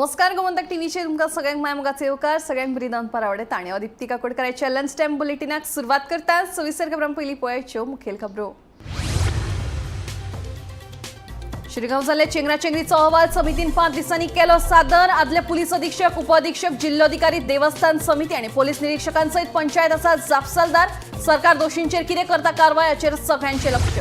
नमस्कार, गोमंतक टीव्हीचेर तुमकां सगळ्यांक माय मोगाचो येवकार. सगळ्यांक बरी दनपार आवडटा आनी हांव दिप्ती काकोडकराच्या लंच टायम बुलेटिनाक सुरवात करता. सविस्तर खबरां, पयलीं पळयाच्यो मुखेल खबरो. शिरगांव जाल्ले चेंगराचेंगरीचो अहवाल समितीन 5 दिसांनी केलो सादर. आदले पुलीस अधीक्षक, उपअधीक्षक, जिल्लोधिकारी, देवस्थान समिती आणि पोलीस निरीक्षकांसहित पंचायत आसा जापसालदार. सरकार दोशींचेर कितें करता कारवाय, हाचेर सगळ्यांचें लक्ष.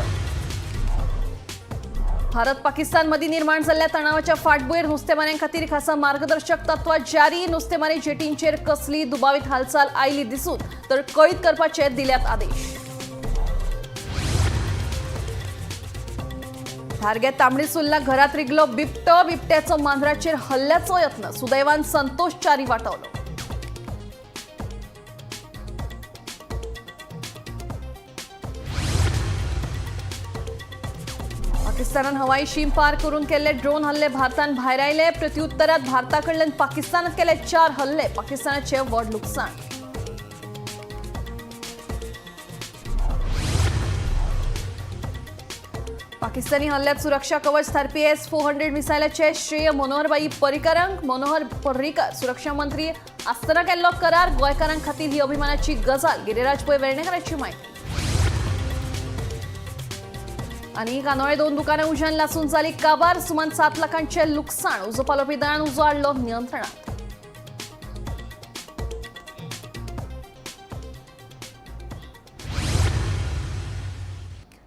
भारत पाकिस्तान मदीं निर्माण जाल्ल्या तणावाच्या फाटभुंयेर नुस्तेमाऱ्यां खातीर खासा मार्गदर्शक तत्वां जारी. नुस्तेमारी जेटींचेर कसली दुबावीत हालचाल आयली दिसून तर कळीत करपाचे दिल्यात आदेश. धारगे तांबडी सुर्ला घरात रिगलो बिबटो. बिबट्याचो मांजराचेर हल्ल्याचो यत्न. सुदैवान संतोष च्यारी वाटावलो. पाकिस्तानान हवाई शीम पार करून केल्ले ड्रोन हल्ले भारतान भायरायले. प्रत्युत्तरात भारताकडल्यान पाकिस्तानात केले चार हल्ले. पाकिस्तानाचे व्हड लुकसाण. पाकिस्तानी हल्ल्यात सुरक्षा कवच थारपी एस-400 मिसायलाचे श्रेय मनोहरबाई पर्रीकरांक. मनोहर पर्रीकर सुरक्षा मंत्री आसतना केल्लो करार. गोंयकारां खातीर ही अभिमानाची गजाल, गिरिराज पै वेर्णेकराची म्हायती. आनी कानोळे दोन दुकानां उज्यान लासून जाली काबार. सुमार 7 लाखांचे लुकसाण. उजो पालोवपी दळान उजो हाडलो नियंत्रणात.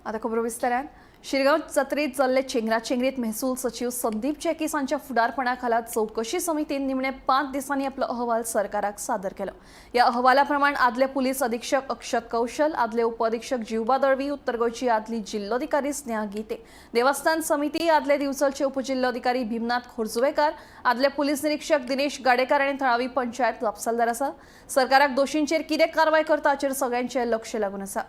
आता खबरो विस्तारान. शिरगांव जात्रेत जाल्ले चेंगराचेंगरीत महसूल सचीव संदीप जॅकीस हांच्या फुडारपणा खाला चवकशी समितीन निमणे 5 दिसांनी आपलो अहवाल सरकाराक सादर केलो. ह्या अहवाला प्रमाण आदले पुलीस अधीक्षक अक्षत कौशल, आदले उपअधीक्षक जिवबा दळवी, उत्तर गोंयची आदली जिल्लोधिकारी स्नेहा गीते, देवस्थान समिती, आदले दिवचलचे उपजिल्लोधिकारी भीमनाथ खोर्जुवेकार, आदले पुलीस निरीक्षक दिनेश गाडेकार आनी थळावी पंचायत जापसालदार आसा. सरकाराक दोशींचेर कितें कारवाय करता हाचेर सगळ्यांचें लक्ष लागून आसा.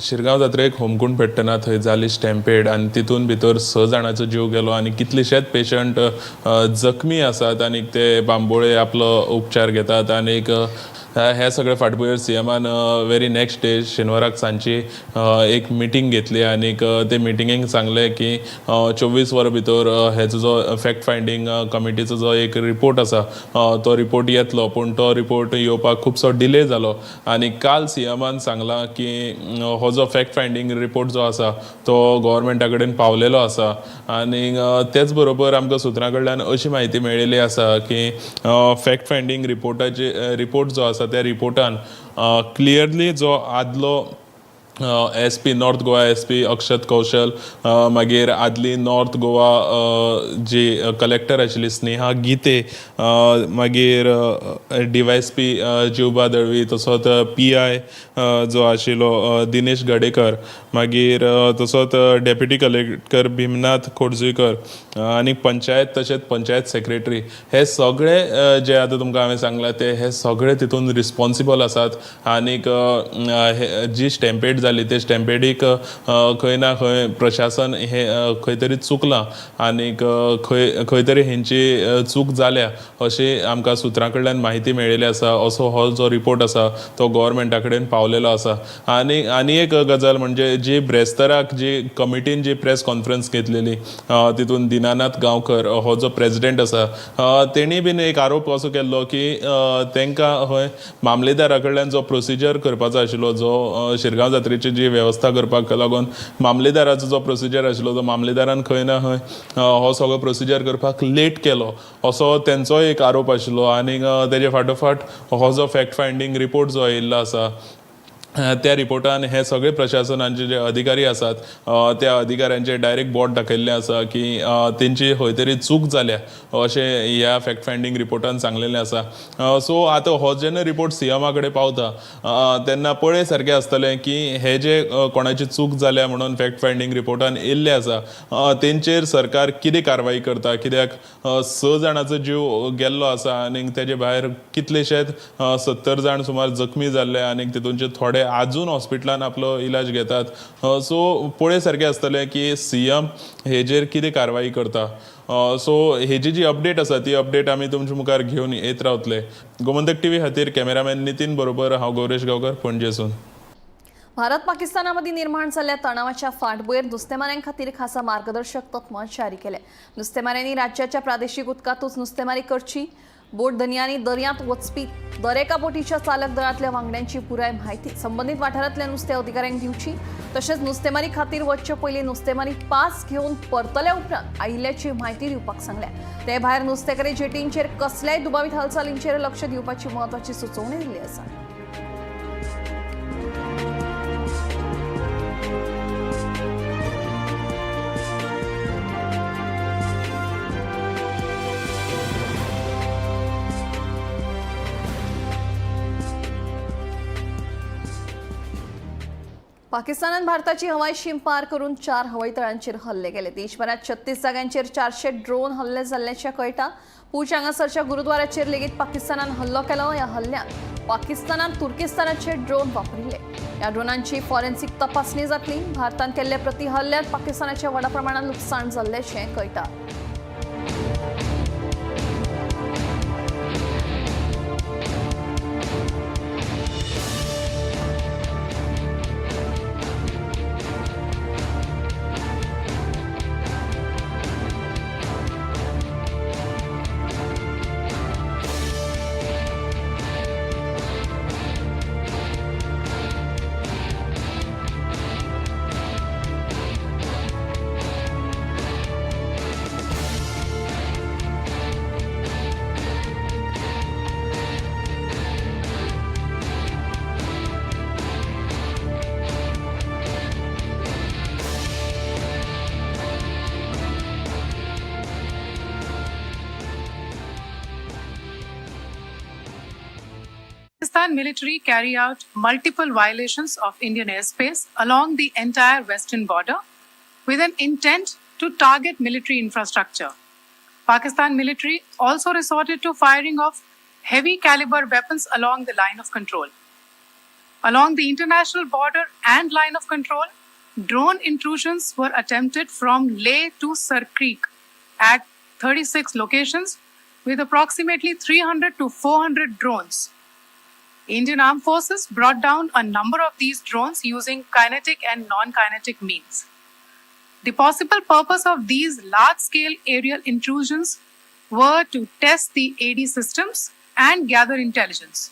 शिरगांव जात्रेक होमकूंड पेट्टना थंय जाली स्टॅम्पेड आनी तितून भितर स जाणांचो जीव गेलो आनी कितलेशेच पेशंट जखमी आसात आनी ते बांबोळे आपलो उपचार घेतात. आनीक हे सगळे फाटभुंयेर सीएमान व्हेरी नेक्स्ट डे शेनवाराक सांजची एक मिटींग घेतली आनीक ते मिटिंगेक सांगलें की 24 वरां भितर हेचो जो फॅक्ट फायंडींग कमिटीचो जो एक रिपोर्ट आसा, तो रिपोर्ट येतलो. पूण तो रिपोर्ट येवपाक खुबसो डिले जालो आनी काल सीएमान सांगलां की हो जो फॅक्ट फायंडींग रिपोर्ट जो आसा तो गोवोरमेंटा कडेन पावलेलो आसा. आनी तेच बरोबर आमकां सुत्रां कडल्यान अशी म्हायती मेळिल्ली आसा की फॅक्ट फायंडींग रिपोर्टाचे रिपोर्ट जो आसा, त्या रिपोर्टान क्लियरली जो आदलो एसपी, नॉर्थ गोवा एसपी अक्षत कौशल, मागीर आदली नॉर्थ गोवा जी कलेक्टर आशिल्ली स्नेहा गीते, मागीर डीवायएसपी जिवबा दळवी, तसोच पीआय जो आशिल्लो दिनेश गडेकर, मागीर तसोच डेप्युटी कलेक्टर भीमनाथ खोर्जुवेकर आनी पंचायत तशेंच पंचायत सेक्रेटरी, हे सगळे जे आतां तुमकां हांवें सांगलां ते हे सगळे तितून रिस्पॉन्सिबल आसात. आनीक जी स्टॅम्पेड जाली ते स्टॅम्पेडीक खंय ना खंय प्रशासन हे खंय तरी चुकलां आनीक खंय खंय तरी हेंची चूक जाल्या अशी आमकां सुत्रां कडल्यान म्हायती मेळिल्ली आसा. असो हो जो रिपोर्ट आसा तो गोवोरमेंटा कडेन पावलेलो आसा. आनी आनी एक गजाल म्हणजे जी ब्रेस्ताराक जी कमिटीन जी प्रेस कॉन्फरन्स घेतलेली, तितून दिनानाथ गांवकर हो जो प्रेजिडेंट आसा, तेणी बीन एक आरोप असो केल्लो की तांकां हय मामलेदारा कडल्यान जो प्रोसिजर करपाचो आशिल्लो, जो शिरगांव जात्रेची जी वेवस्था करपाक लागून मामलेदाराचो जो प्रोसिजर आशिल्लो, तो मामलेदारान खंय ना खंय हो सगळो प्रोसिजर करपाक लेट केलो असो तेंचोय एक आरोप आशिल्लो. आनी तेजे फाटोफाट हो जो फॅक्ट फायंडींग रिपोर्ट जो आयिल्लो आसा, त्या रिपोर्टान हे सगळे प्रशासनाचे जे अधिकारी आसात, त्या अधिकाऱ्यांचे डायरेक्ट बोट दाखयल्लें आसा की तेंची खंय तरी चूक जाल्या अशें ह्या फॅक्ट फायंडींग रिपोर्टान सांगलेलें आसा. सो आतां हो जेन्ना रिपोर्ट सीएमा कडेन पावता तेन्ना पळय सारकें आसतलें की हे जे कोणाची चूक जाल्या म्हणून फॅक्ट फायंडींग रिपोर्टान येयल्ले आसा, तेंचेर सरकार कितें कारवाई करता, कित्याक स जाणाचो जीव गेल्लो आसा आनी तेजे भायर कितलेशेच 70 जाण सुमार जखमी जाल्ले आनी तितूनचे थोडे आजून हॉस्पिटलान आपलो इलाज घेतात. सो पळय सारकें आसतलें की सीएम हेजेर कितें कारवाई करता. सो हेजी जी अपडेट आसा ती अपडेट आमी तुमच्या मुखार घेवन येत रावतले. गोमंतक टीव्ही खातीर कॅमेरामॅन नितीन बरोबर हांव गौरेश गांवकर, पणजेसून. भारत पाकिस्ताना मदीं निर्माण जाल्ल्या तणावाच्या फाटभुंयेर नुस्तेमाऱ्यां खातीर खासा मार्गदर्शक तत्वां जारी केले. नुस्तेमाऱ्यांनी राज्याच्या प्रादेशीक उदकांतूच नुस्तेमारी करची. बोट धनयांनी दर्यांत वचपी दरेका बोटीच्या चालक दळांतल्या वांगड्यांची पुराय म्हायती संबंदीत वाठारांतल्या नुस्तें अधिकाऱ्यांक दिवची. तशेंच नुस्तेमारी खातीर वचचे पयलीं नुस्तेमारी पास घेवन परतल्या उपरांत आयिल्ल्याची म्हायती दिवपाक सांगल्या. ते भायर नुस्तेकरी जेटींचेर कसल्याय दुबावीत हालचालींचेर लक्ष दिवपाची म्हत्वाची सुचोवणी दिल्ली आसा. पाकिस्तानान भारताची हवाई शीम पार करून 4 हवाई तळांचेर हल्ले केले. देशभरात 36 जाग्यांचेर 400 ड्रोन हल्ले जाल्ल्याचें कळटा. पूंछ हांगासरच्या गुरुद्वाराचेर लेगीत पाकिस्तानान हल्लो केलो. ह्या हल्ल्यांत पाकिस्तानान तुर्किस्तानाचे ड्रोन वापरिल्ले. ह्या ड्रोनांची फॉरेन्सिक तपासणी जातली. भारतान केल्ल्या प्रति हल्ल्यांत पाकिस्तानाचें व्हडा प्रमाणात लुकसाण जाल्ल्याचें कळटा. Pakistan military carry out multiple violations of Indian airspace along the entire western border with an intent to target military infrastructure. Pakistan military also resorted to firing of heavy caliber weapons along the line of control. Along the international border and line of control, drone intrusions were attempted from Leh to Sir Creek at 36 locations with approximately 300 to 400 drones. Indian Armed Forces brought down a number of these drones using kinetic and non kinetic means. The possible purpose of these large scale aerial intrusions were to test the AD systems and gather intelligence.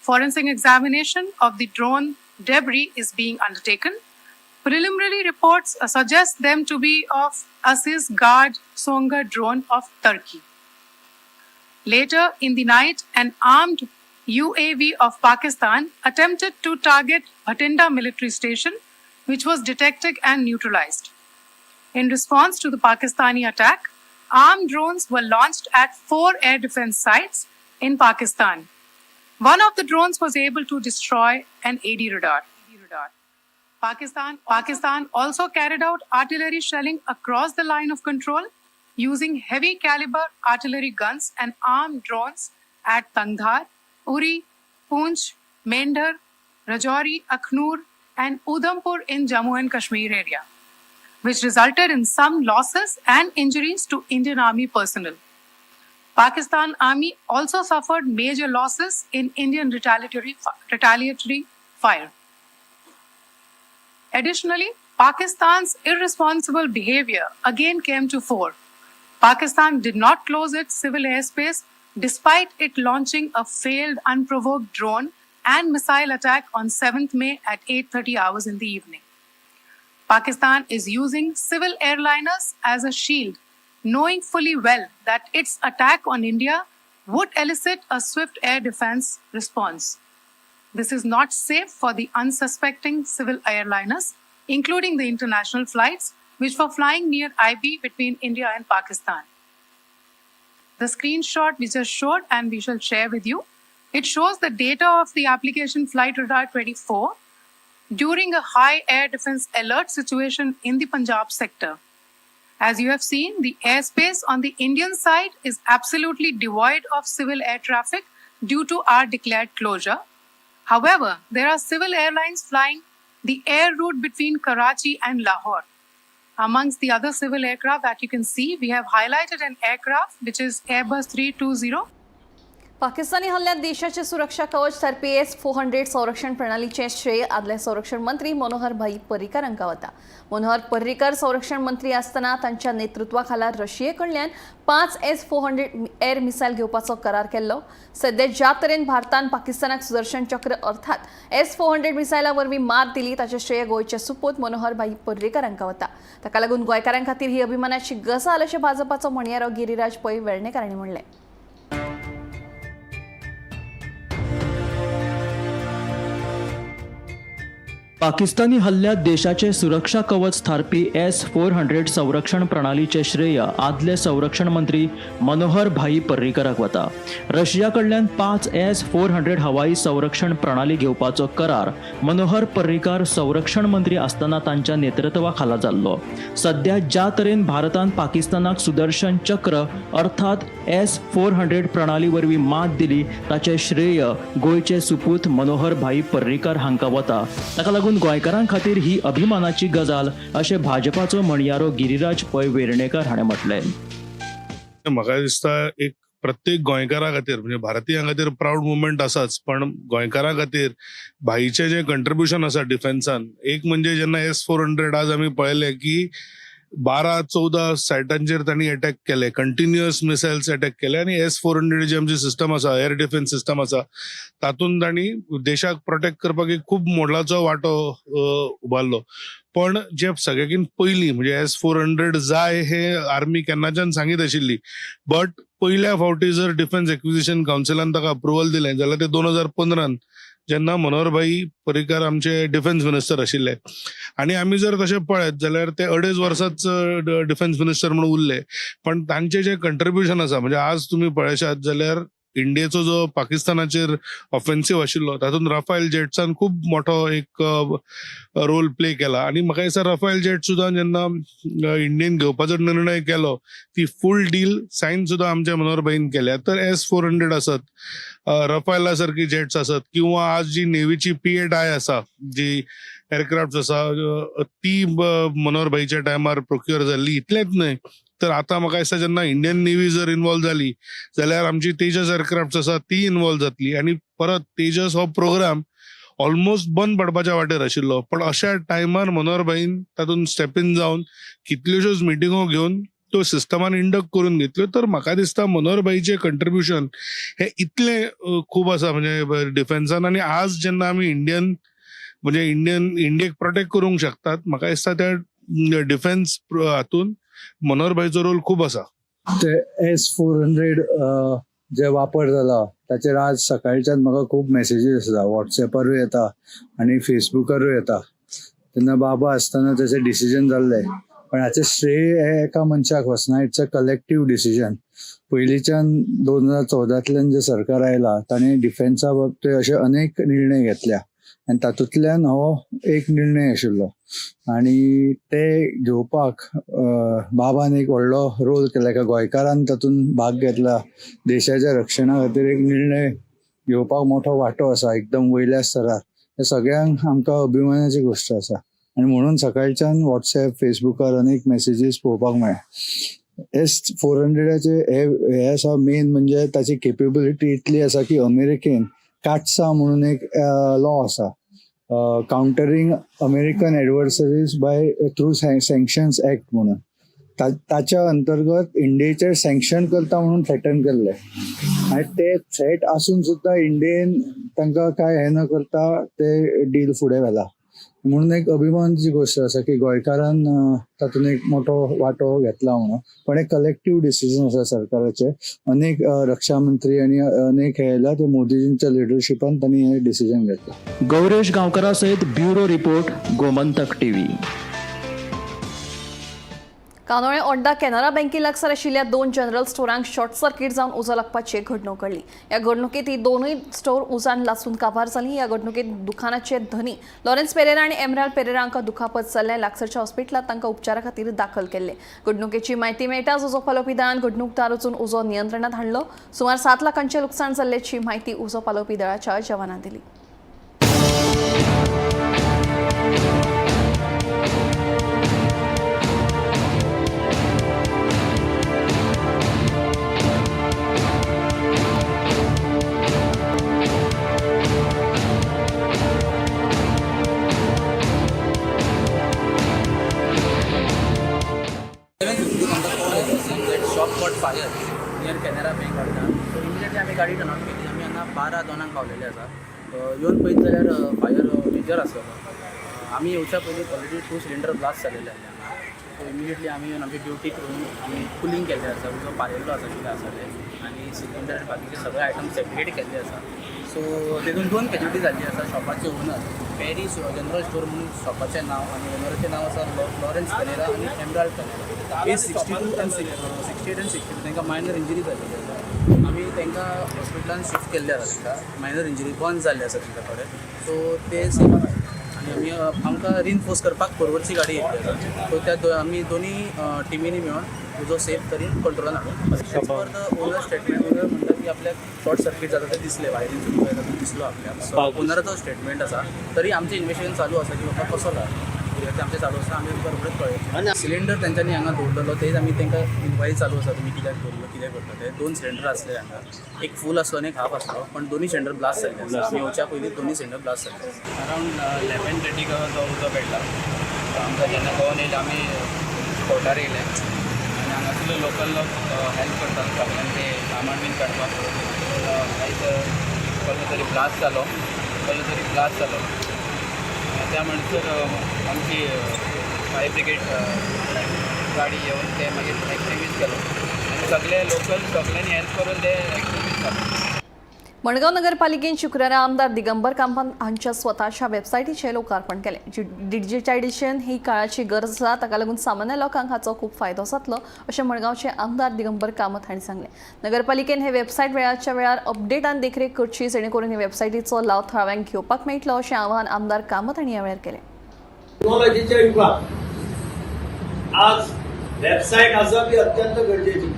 Forensic examination of the drone debris is being undertaken. Preliminary reports suggest them to be of Aziz Guard Songa drone of Turkey. Later in the night, an armed UAV of Pakistan attempted to target Bhatinda military station, which was detected and neutralized. In response to the Pakistani attack, armed drones were launched at 4 air defense sites in Pakistan. One of the drones was able to destroy an AD radar. Pakistan also carried out artillery shelling across the line of control using heavy caliber artillery guns and armed drones at Tangdhar, Uri, Poonch, Mendhar, Rajouri, Akhnur, and Udhampur in Jammu and Kashmir area, which resulted in some losses and injuries to Indian Army personnel. Pakistan Army also suffered major losses in Indian retaliatory fire. Additionally, Pakistan's irresponsible behavior again came to fore. Pakistan did not close its civil airspace despite it launching a failed unprovoked drone and missile attack on 7th May at 8:30 hours in the evening. Pakistan is using civil airliners as a shield, knowing fully well that its attack on India would elicit a swift air defense response. This is not safe for the unsuspecting civil airliners, including the international flights, which were flying near IB between India and Pakistan. The screenshot we just showed and we shall share with you, it shows the data of the application Flight Radar 24 during a high air defense alert situation in the Punjab sector. As you have seen, the airspace on the Indian side is absolutely devoid of civil air traffic due to our declared closure. However, there are civil airlines flying the air route between Karachi and Lahore. Amongst the other civil aircraft that you can see, we have highlighted an aircraft which is Airbus 320. Pakistani हल्ल्यात देशाचे सुरक्षा कवच थारपी S-400 संरक्षण प्रणालीचे श्रेय आदले संरक्षण मंत्री मनोहर भाई पर्रीकर हांकां वता. मनोहर पर्रीकर संरक्षण मंत्री आसतना तांच्या नेतृत्वाखाला रशिये कडल्यान 5 S-400 air missile घेवपाचो करार केल्लो. सध्या ज्या तरेन भारतान पाकिस्तानाक सुदर्शन चक्र अर्थात S-400 मिसायला वरवीं मात दिली ताचें श्रेय गोंयचे सुपूत मनोहर भाई पर्रीकर हांकां वता. ताका लागून गोंयकारां खातीर ही अभिमानाची गजाल अशें भाजपाचो म्हणयारो गिरीराज पै वेर्णेकर हांणी म्हणलें. पाकिस्तानी हल्ल्यात देशाचे सुरक्षा कवच थारपी S-400 संरक्षण प्रणालीचे श्रेय आदले संरक्षण मंत्री मनोहर भाई पर्रीकराक वता. रशिया कडल्यान 5 S-400 हवाई संरक्षण प्रणाली घेवपाचो करार मनोहर पर्रीकार संरक्षण मंत्री आसतना तांच्या नेतृत्वा खाला जाल्लो. सध्या ज्या तरेन भारतान पाकिस्तानाक सुदर्शन चक्र अर्थात S-400 प्रणाली वरवीं मात दिली ताचें श्रेय गोंयचे सुपूत मनोहर भाई पर्रीकार हांकां वता. ताका लागून गोंयकारां खातीर ही अभिमानाची गजाल अशें भाजपाचो म्हणयारो गिरीराज पै वेर्णेकर हाणें म्हटलें. म्हाका दिसता एक प्रत्येक गोंयकारा खातीर म्हणजे भारतीयां खातीर प्रावड मुवमेंट आसाच, पण गोंयकारां खातीर भाईचें जें कंट्रिब्युशन आसा डिफेन्सान, एक म्हणजे जेन्ना S-400 आज आमी पळयलें की 12-14 सायटांचेर तांणी अटॅक केले, कंटिन्युअस मिसायल्स अटॅक केले आनी S-400 जी आमची सिस्टम आसा, एअर डिफेन्स सिस्टम आसा, तातूंत तांणी देशाक प्रोटेक्ट करपाक एक खूब मोलाचो वांटो उबारलो. पण जे सगळ्याकीन पयलीं म्हणजे S-400 जाय हे आर्मी केन्नाच्यान सांगीत आशिल्ली, बट पयल्या फावटी जर डिफेन्स एक्विजिशन कावन्सिलान ताका अप्रुवल दिलें जाल्यार ते 2015 जेन्ना मनोहर भाई पर्रीकार आमचे डिफेन्स मिनिस्टर आशिल्ले. आनी आमी जर तशें पळयत जाल्यार ते 2.5 वर्सांच डिफेन्स मिनिस्टर म्हणून उरले, पण तांचें जें कंट्रिब्युशन आसा म्हणजे आज तुमी पळयशात जाल्यार इंडियेचो जो पाकिस्तानाचेर ऑफेन्सीव आशिल्लो तातूंत राफेल जेट्सान खूब मोठो एक रोल प्ले केला. आनी म्हाका दिसता राफेल जेट सुद्दां जेन्ना इंडियेन घेवपाचो निर्णय केलो ती फूल डील सायन सुद्दां आमच्या मनोहर भाईन केल्या. तर S-400 आसत, रफायला सारकी जेट्स आसत, किंवा आज जी नेव्हीची P-8I आसा, जी एअरक्राफ्ट आसा, ती मनोहर भाईच्या टायमार प्रोक्युअर जाल्ली. इतलेंच न्हय तर आतां म्हाका दिसता जेन्ना इंडियन नेव्ही जर इनवॉल्व जाली जाल्यार आमची तेजस एअरक्राफ्ट आसा ती इनवॉल्व जातली आनी परत तेजस हो प्रोग्राम ऑलमोस्ट बंद पडपाच्या वाटेर आशिल्लो, पण अशा टायमार मनोहर भाईन तातूंत स्टेप इन जावन कितल्योश्योच मिटिंगो घेवन त्यो सिस्टमान इंडक्ट करून घेतल्यो. तर म्हाका दिसता मनोहर भाईचें कंट्रिब्युशन हें इतलें खूब आसा म्हणजे डिफेन्सान. आनी आज जेन्ना आमी इंडियन म्हणजे इंडियेक प्रोटेक्ट करूंक शकतात, म्हाका दिसता त्या डिफेन्स हातून मनोहर भाईचो रोल खूब आसा. ते S-400 जे वापर जाला ताचेर आज सकाळच्यान म्हाका खूब मॅसेजीस आसा, वॉट्सॅपारूय येता आनी फेसबुकारूय येता. तेन्ना बाबा आसतना ताचें डिसिजन जाल्लें, पण हाचें श्रेय हें एका मनशाक वचना, it's a collective decision. पयलींच्यान 2014 जें सरकार आयलां ताणें डिफेन्सा बाबतींत अशे अनेक निर्णय घेतल्या आनी तातूंतल्यान हो एक निर्णय आशिल्लो आनी ते घेवपाक बाबान एक व्हडलो रोल केला. एका गोंयकारान तातूंत भाग घेतला, देशाच्या रक्षणा खातीर एक निर्णय घेवपाक मोठो वांटो आसा एकदम वयल्या स्तरार. हे सगळ्यांक आमकां अभिमानाची गोश्ट आसा आनी म्हणून सकाळच्यान वॉट्सॅप फेसबुकार अनेक मॅसेजीस पळोवपाक मेळ्ळे. S-400 हे आसा मेन म्हणजे ताची केपेबिलिटी इतली आसा की अमेरिकेन काटसा म्हणून एक लॉ आसा, countering American adversaries by through sanctions act म्हणून, ताच्या अंतर्गत इंडियेचेर सँक्शन करता म्हणून थ्रेटन केल्लें आनी ते थ्रेट आसून सुद्दां इंडियेन तांकां कांय हें न करता ते डील फुडें व्हेला. म्हणून एक अभिमानाची गोश्ट आसा की गोंयकारान तातूंत एक मोठो वांटो घेतला म्हणून. पण एक कलेक्टीव डिसिजन आसा सरकाराचें, अनेक रक्षा मंत्री आनी अनेक हे आयला ते मोदीजींच्या लिडरशिपान तांणी हें डिसिजन घेतलां. गौरेश गांवकरा सयत ब्युरो रिपोर्ट, गोमंतक टीव्ही. कानोळे ओड्डा कॅनरा बँके लागसार आशिल्ल्या 2 जनरल स्टोरांक शॉर्ट सर्किट जावन उजो लागपाची घडणूक घडली. ह्या घडणुकेंत ही दोनूय स्टोर उजान लासून काबार जाली. ह्या घडणुकेंत दुकानाचे धनी लॉरेन्स पेरेरा आनी एमराल पेरेरा हांकां दुखापत जाल्लें. लागसारच्या हॉस्पिटलांत तांकां उपचारा खातीर दाखल केल्ले. घडणुकेची म्हायती मेळटाच उजो पालोवपी दळान घडणूकदार वचून उजो नियंत्रणांत हाडलो. सुमार 7 लाखांचें लुकसाण जाल्ल्याची म्हायती उजो पालोवपी दळाच्या जवानान दिली. येवन पळयत जाल्यार फायर मेजर आसलेलो. आमी येवच्या पयलीं ऑलरेडी 2 सिलिंडर ब्लास्ट जालेले आसले हांगा. सो इमिडिएटली आमी येवन आमची ड्युटी करून आमी कुलींग केल्लें आसा, उजो पालयल्लो आसा कितें आसा तें, आनी सिलिंडर आनी बाकीचे सगळे आयटम सेग्रिगेट केल्ले आसा. सो तेतून 2 कॅज्युलिटी जाल्ली आसा. शॉपाचे ओनर, पेरी जनरल स्टोर म्हणून शॉपाचें नांव, आनी ओनराचें नांव आसा लॉरन्स पनेरा आनी एमराल्ड पनेरा, एज 62 आनी 68 आनी 62. तांकां मायनर इंजरी जाल्ली आसा. आमी तांकां हॉस्पिटलान शिफ्ट केल्ले आसा. तांकां मायनर इंजरी, बर्न जाल्ले आसा तांकां थोडे. सो ते सेफ आसा आनी आमी आमकां रिनफोर्स करपाक कोरवरची गाडी येयल्ली आसा. सो त्या आमी दोनी टिमींनी मेळून उजो सेफ तरेन कंट्रोलान हाडून. As per the owner statement, owner म्हणटा की आपल्याक शॉर्ट सर्कीट जाता तें दिसलें, वायरीन उजो येता तें दिसलो आपल्याक. सो ओनराचो स्टेटमेंट आसा. तरी आमचें इन्वेस्टिगेशन चालू आसा की बाबा कसो जालो कित्याक तें आमचें चालू आसा. आमी तुमकां रोखडेच कळयतले. सिलिंडर तेंच्यांनी हांगा दवरलेलो तेच आमी तांकां इन्क्वायरी चालू आसा, तुमी कित्याक दवरलो, कितें करता ते. 2 सिलिंडर आसले हांगा, एक फूल आसलो आनी एक हाफ आसलो, पण दोनी सिलिंडर ब्लास्ट जाल्ले आसा. आमी येवच्या पयलीं दोनी सिलिंडर ब्लास्ट जाल्ले. अरावंड 11:30 तो उजो पेटला. आमकां जेन्ना कळोन येयलें आमी स्पोटार येयले आनी हांगासरले लोकल लोक हेल्प करतात सगळ्यांक ते सामान बीन काडपाक. लायक कसलो तरी ब्लास्ट जालो, कसलो तरी ब्लास्ट जालो. त्या म्हणसर आमची फायर ब्रिगेड गाडी येवन ते मागीर एक्सटिंग्विश केलो आनी सगळे लोकल सगळ्यांनी हेल्प करून ते एक्सटिंग्विश जालो. मडगांव नगरपालिकेन शुक्रारा आमदार दिगंबर कामत हांच्या स्वताच्या वेबसायटीचें लोकार्पण केलें. डिजिटायझेशन ही काळाची गरज आसा, ताका लागून सामान्य लोकांक हाचो खूब फायदो जातलो अशें मडगांवचे आमदार दिगंबर कामत हांणी सांगलें. नगरपालिकेन हे वेबसायट वेळाच्या वेळार अपडेट आनी देखरेख करची, जेणे करून हे वेबसायटीचो लाव थळाव्यांक घेवपाक मेळटलो अशें आवाहन आमदार कामत हांणी ह्या वेळार केलें. टेक्नॉलॉजीच्या युगात आज वेबसायट आसप ही अत्यंत गरजेची.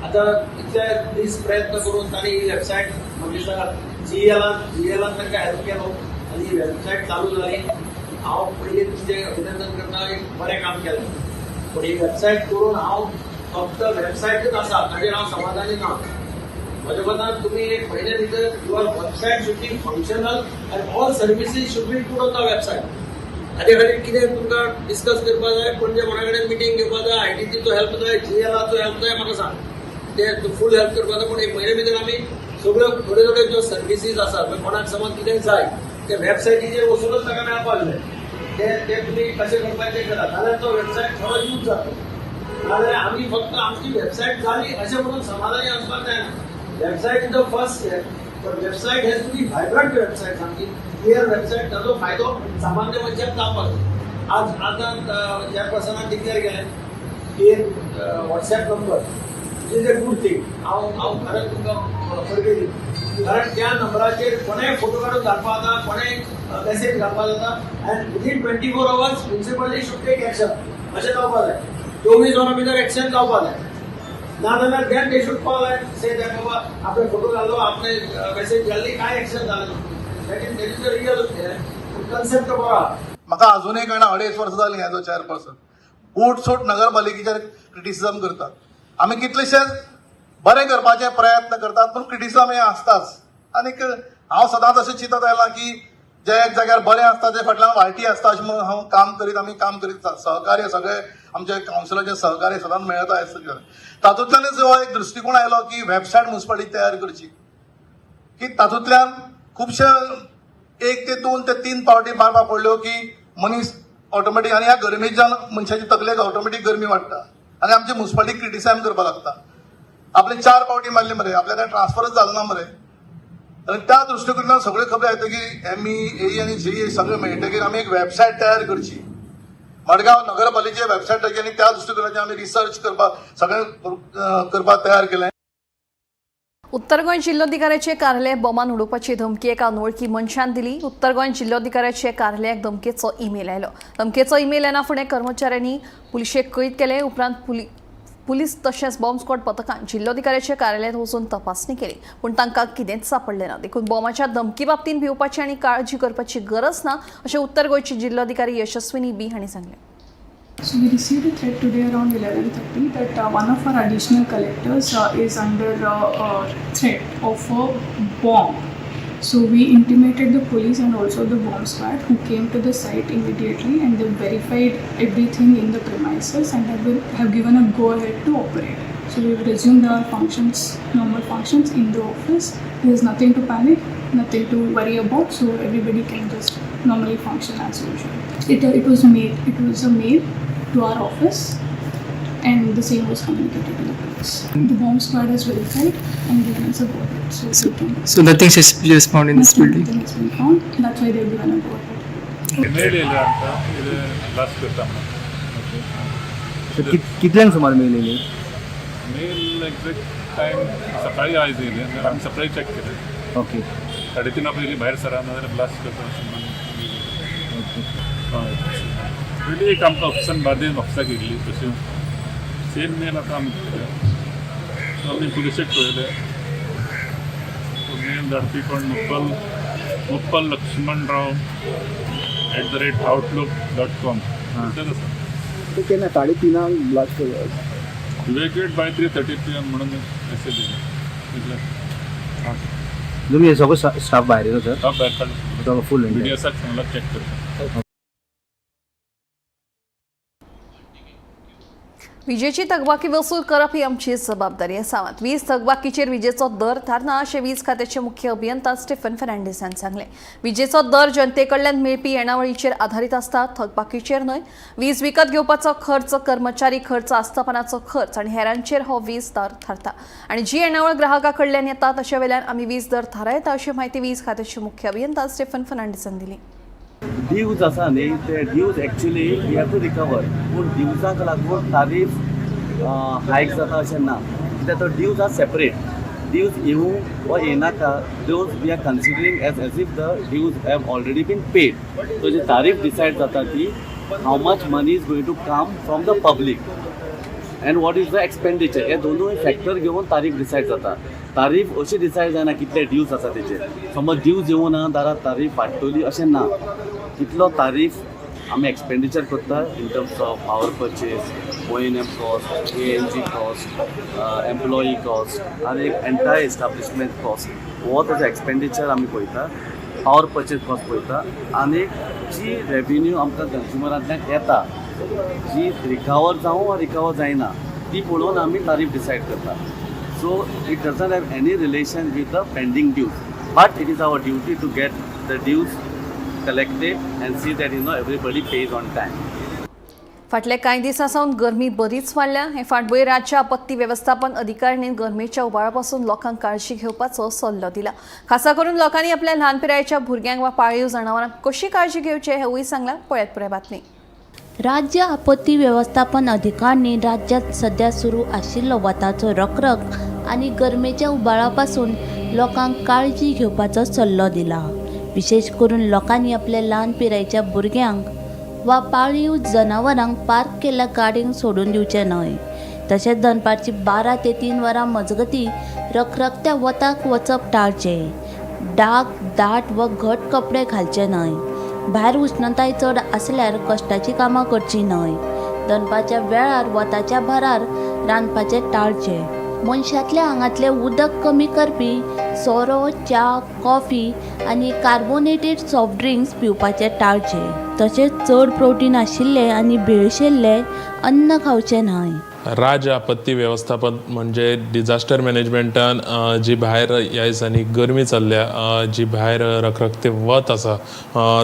आता इतले दीस प्रयत्न करून तांणी ही वेबसायट म्हाका दिसता जीएलान तांकां हेल्प केलो आनी ही वेबसायट चालू जाली. हांव पयलीं तुमचें अभिनंदन करता, एक बरें काम केलें. पूण ही वेबसायट करून हांव फक्त वेबसायटच आसा ताजेर हांव समाधानी ना. म्हज्या मतान तुमी एक म्हयन्या भितर your website should be functional and all services should be put on the website. हाजे खातीर कितें तुमकां डिस्कस करपाक जाय, पणजे कोणा कडेन मिटींग घेवपाक जाय, आयटीचो हेल्प जाय, जीएलाचो हेल्प जाय, म्हाका सांग, ते फूल हेल्प करपाक जाय. पूण एक म्हयन्या भितर आमी सगळ्यो थोड्यो थोड्यो ज्यो सर्विसीज आसात, म्हणजे कोणाक समज कितें जाय ते वेबसायटीचेर वचूनच ताका मेळपाक जाय, ते ते तुमी कशें करपाचें करात, जाल्यार तो वेबसायट खरो यूज जातलो. नाजाल्यार आमी फक्त आमची वेबसायट जाली अशें म्हणून समाधानी आसपाक जायना. Website is the first step, पण website has to be vibrant website, सामकी क्लियर वेबसायट, ताजो फायदो सामान्य मनशाक जावपाक जाय. आज आतां चेअरपर्सनान डिक्लेअर केलें की एक WhatsApp number is a good thing. हांव खरेंच तुमकां परबीं दिता, कारण त्या नंबराचेर कोणेय फोटो काडून धाडपाक जाता, कोणेय मेसेज घालपाक जाता and within 24 hours municipality should take action अशें जावपाक जाय. 24 वरां भितर एक्शन जावपाक जाय. ना जाल्यार then they should call and say that बाबा आपणे फोटो घाल्लो, आपणे मेसेज घाल्ली, काय एक्शन जालें. That is the real concept बरो आहा. म्हाका अजूनय कळना, 2.5 वर्सां जालीं एज अ चेअरपर्सन उठसूट नगरपालिकेचेर क्रिटिसिजम करतात. आमी कितलेशेच बरें करपाचे प्रयत्न करतात, पूण क्रिटिसिजम हें आसताच. आनीक हांव सदांच अशें चिंतत आयलां की जे एक जाग्यार बरें आसता ते फाटल्यान वायटी आसता अशें म्हणून हांव काम करीत, आमी काम करीत. सहकार्य सगळे आमचे कावन्सिलाचे सहकार्य सदांच मेळता हें. तातूंतल्यानच हो एक दृश्टिकोण आयलो की वेबसायट मुन्सिपालिटी तयार करची, की तातूंतल्यान खुबशे 1 ते 2 ते 3 पावटी मारपाक पडल्यो की मनीस ऑटोमॅटीक, आनी ह्या गरमेच्यान मनशाची तकलेक ऑटोमॅटीक गरमी वाडटा आनी आमची मुन्सिपालिटी क्रिटिसायज करपाक लागता. आपले 4 पावटी मारली मरे, आपल्या काय ट्रान्सफरच जालो ना मरे. आनी त्या दृश्टिकोनान सगळ्यो खबर येता की एम ई ए आनी जे सगळें मेळटकीर आमी एक वेबसायट तयार करची, मडगांव नगरपालिकेचे वेबसायट आनी त्या दृश्टिकोनाचेर आमी रिसर्च करपाक सगळें करपाक तयार केलें. उत्तर गोंय जिल्लोधिकाऱ्याचे कार्यालय बॉमान उडोवपाची धमकी एका अनवळखी मनशान दिली. उत्तर गोंय जिल्लोधिकाऱ्याचे कार्यालयाक धमकेचो ईमेल आयलो. धमकेचो ईमेल येना फुडें कर्मचाऱ्यांनी पुलिशेक कळीत केले. उपरांत पुलीस तशेंच बॉम्ब स्क्वॉड पथकान जिल्लोधिकाऱ्याच्या कार्यालयांत वचून तपासणी केली, पूण तांकां कितेंच सापडलें ना. देखून बॉमाच्या धमकी बाबतींत भिवपाची आनी काळजी करपाची गरज ना अशें उत्तर गोंयची जिल्लोधिकारी यशस्विनी बी हांणी सांगलें. So we received a threat today around 11:30 that one of our additional collectors is under threat of a bomb. So we intimated the police and also the bomb squad, who came to the site immediately, and they verified everything in the premises and have given a go ahead to operate. So we've resumed our functions, normal functions in the office. There is nothing to panic. Nothing to worry about, so everybody can just normally function as usual. It was mail. It was a mail to our office, and the same was communicated to the police. The bomb squad has verified and given us a go ahead, so we can. So nothing suspicious found in this Nothing, building. nothing has been found. That's why they've given a go ahead. Mail येयला आमकां कितें blast करता म्हणून. कितल्यांक सुमार mail येयली? Mail exact time सकाळी आयज येयले, आमी सकाळी चॅक केलें. ओके. 3:30 पयलीं भायर सरा, नाजाल्यार ब्लास्ट करता अशें म्हणून. हय, पयलीं एक आमकां ऑफिसान बार्देज ऑफिसाक येयल्ली, तशी सेम मेल आतां आमकां. सो आमी पुलिशेक पळयलें. सो मेल धाडपी कोण, मुप्पल मुप्पल लक्ष्मणराव @outlook.com तेच आसा. ते केन्ना 3:30 ब्लास्ट? इवॅक्युएट बाय 3:30 PM म्हणून मेसेज येयला इतलें. तुमी सगळो स्टाफ भायर येयलो सर? स्टाफ भायर काडलो. सगळो फूल? बीडीएसाक सांगला चॅक करपाक. विजेची थकबाकी वसूल करप ही आमची जबाबदारी आसा. मात वीज थकबाकीचेर विजेचो दर थारना अशें वीज खात्याचे मुख्य अभियंता स्टीफन फेर्नांडीस हांणी सांगलें. विजेचो दर जनते कडल्यान मेळपी येणावळीचेर आधारीत आसता, थकबाकीचेर न्हय. वीज विकत घेवपाचो खर्च, कर्मचारी खर्च, आस्थापनाचो खर्च आनी हेरांचेर हो वीज दर थारता आनी जी येणावळ ग्राहका कडल्यान येता तशे वेल्यान आमी वीज दर थारायता, अशी म्हायती वीज खात्याचे मुख्य अभियंता स्टीफन फेर्नांडीस हांणी दिली. ड्यूज आसा न्ही, ते dues actually we have to recover, पूण ड्यूजाक लागून तारीफ हायक जाता अशें ना, कित्याक तो ड्यूज are separate. Dues येवूं वा येयनाका, those we are considering as if the dues have already been paid. So ji tariff decide जाता ती how much money is going to come from the public and what is the expenditure, हे दोनूय factor घेवन तारीफ decide जाता. तारीफ अशी decide जायना कितले ड्यूज आसा तेजेर. समज ड्यूज येवना दारात तारीफ वाडटली अशें ना. कितलो तारीफ आमी एक्सपेंडिचर करता in terms of power purchase, O and M cost, ANG cost, employee cost आनी एंटायर एस्टाब्लिशमेंट कॉस्ट, हो ताजो एक्सपेंडिचर आमी पळयता, पावर परचेज कॉस्ट पळयता आनी जी रेविन्यू आमकां कंज्युमरांतल्यान येता, जी रिकवर जावं वा रिकवर जायना, ती पळोवन आमी तारीफ डिसायड करता. So it doesn't have any relation with the pending dues, but it is our duty to get the dues collected and see that everybody pays on time. फाटल्या कांय दिसां सावन गरमी बरीच वाडल्या. हे फाटभुंयेर राज्य आपत्ती वेवस्थापन अधिकाऱ्यांनी गरमेच्या उबाळा पासून लोकांक काळजी घेवपाचो सल्लो दिला. खासा करून लोकांनी आपल्या ल्हान पिरायेच्या भुरग्यांक वा पाळीव जनावरांक कशी काळजी घेवची हेवूय सांगलां. पळयात पुराय बातमी. राज्य आपत्ती वेवस्थापन अधिकाऱ्यांनी राज्यांत सध्या सुरू आशिल्लो वताचो रखरख आनी गरमेच्या उबाळा पासून लोकांक काळजी घेवपाचो सल्लो दिला. विशेश करून लोकांनी आपल्या ल्हान पिरायेच्या भुरग्यांक वा पाळीव जनावरांक पार्क केल्ल्या गाडयेंक सोडून दिवचें न्हय. तशेंच दनपारची 12 ते 3 वरां मजगतीं रखरखत्या वताक वचप टाळचें. डाग दाट वा घट कपडे घालचे न्हय. भायर उश्णताय चड आसल्यार कश्टाचीं कामां करचीं न्हय. दनपारच्या वेळार वताच्या भारार रांदपाचें टाळचें. मनशांतल्या आंगांतलें उदक कमी करपी सोरो, च्या, कॉफी आनी कार्बोनेटेड सॉफ्ट ड्रिंक्स पिवपाचें टाळचें. तशेंच चड प्रोटीन आशिल्लें आनी भेळशेल्लें अन्न खावचें न्हय. राज्य आपत्ती वेवस्थापन म्हणजे डिझास्टर मॅनेजमेंटान जी भायर ह्या दिसांनी गरमी चल्ल्या, जी भायर रखरखते वत आसा,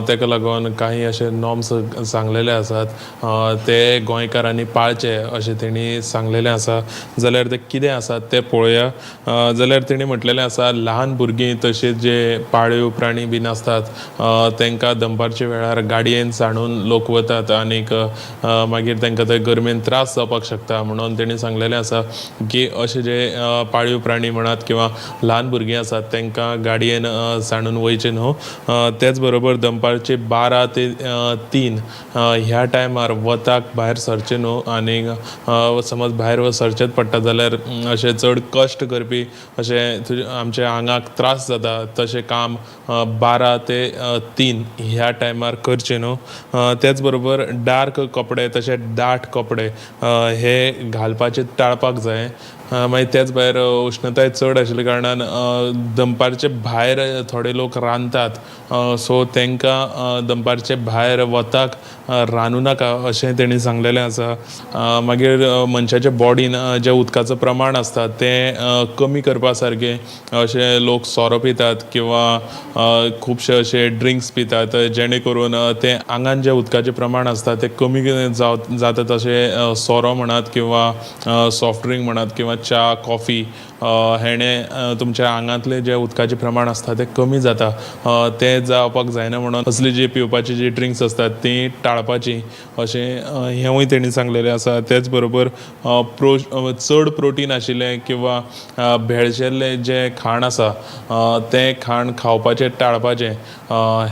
ताका लागून काही अशे नॉर्म्स सांगलेले आसात, ते गोंयकारांनी पाळचे अशें तेणी सांगलेलें आसा. जाल्यार ते कितें आसात ते पळोवया. जाल्यार तेणी म्हटलेलें आसा, ल्हान भुरगीं तशेंच जे पाळीव प्राणी बीन आसतात, तांकां दनपारच्या वेळार गाडयेन सांडून लोक वतात आनीक मागीर तांकां ते गरमेन त्रास जावपाक शकता. म्हणून तेणी सांगलेलें आसा की अशे जे पाळीव प्राणी म्हणात किंवा ल्हान भुरगीं आसात, तांकां गाडयेन सांडून वयचें न्हू. तेच बरोबर दनपारचे 12 ते 3 ह्या टायमार वताक भायर सरचें न्हू आनी समज भायर सरचेंच पडटा जाल्यार अशें चड कश्ट करपी, अशें तुजे आमच्या आंगाक त्रास जाता तशें काम 12 ते 3 ह्या टायमार करचें न्हू. तेच बरोबर डार्क कपडे तशें दाट कपडे हे घालपाचे टाळपाक जाय. मागीर त्याच भायर उश्णताय चड आशिल्ल्या कारणान दनपारचे भायर थोडे लोक रांदतात, सो तांकां दनपारचे भायर वताक रांदूं नाका अशें तेणी सांगलेलें आसा. मागीर मनशाच्या बॉडीन जें उदकाचो प्रमाण आसता तें कमी करपा सारकें अशें लोक सोरो पितात किंवा खुबशे अशे ड्रिंक्स पितात, जेणे करून तें आंगान जें उदकाचें प्रमाण आसता तें कमी जाता. तशें सोरो म्हणात किंवा सॉफ्ट ड्रिंक म्हणात किंवा च्या, कॉफी हेणें तुमच्या आंगांतलें जें उदकाचें प्रमाण आसता तें कमी जाता. तें जावपाक जायना म्हणून असली जी पिवपाची जी ड्रिंक्स आसतात तीं टाळपाची अशें हेंवूय तेणी सांगलेलें आसा. तेच बरोबर चड प्रोटीन आशिल्लें किंवा भेळशेल्लें जें खाण आसा तें खाण खावपाचें टाळपाचें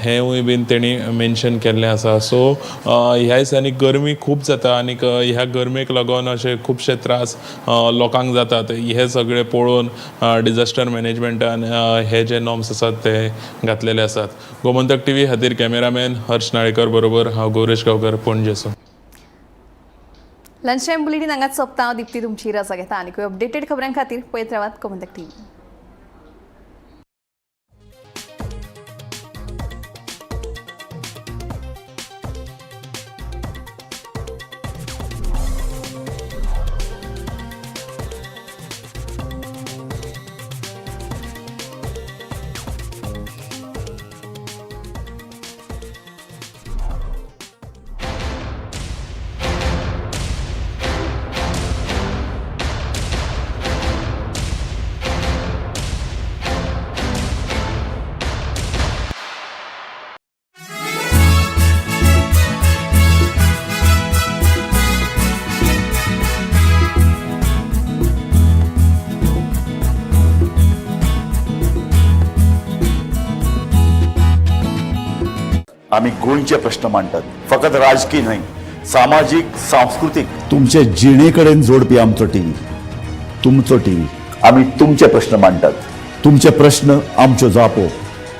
हेंवूय बीन तेणी मेन्शन केल्लें आसा. सो ह्या दिसांनी गरमी खूब जाता आनीक ह्या गरमेक लागून अशे खुबशे त्रास लोकांक जातात. हे सगळे पळोवन डिजास्टर मॅनेजमेंटान हे जे नॉर्म्स आसात ते घातलेले आसात. गोमंतक टीव्ही खातीर कॅमेरामॅन हर्ष नाळेकर बरोबर हांव गौरेश गांवकर, पणजेसून. लंच टायम बुलेटीन हांगाच सोंपता. हांव दिप्ती तुमची रजा घेता. आनीकूय अपडेटेड खबरां खातीर पळयत रावात गोमंतक टीव्ही. आमी गोंयचे प्रश्न मांडटात, फकत राजकी न्हय, सामाजीक, सांस्कृतीक, तुमचे जिणे कडेन जोडपी आमचो टीव्ही, तुमचो टीव्ही. आमी तुमचे प्रश्न मांडटात, तुमचे प्रश्न आमच्यो जापो,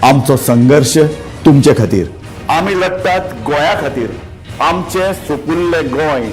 आमचो संघर्श तुमचे खातीर. आमी लडटात गोंया खातीर, आमचें सुपुल्लें गोंय.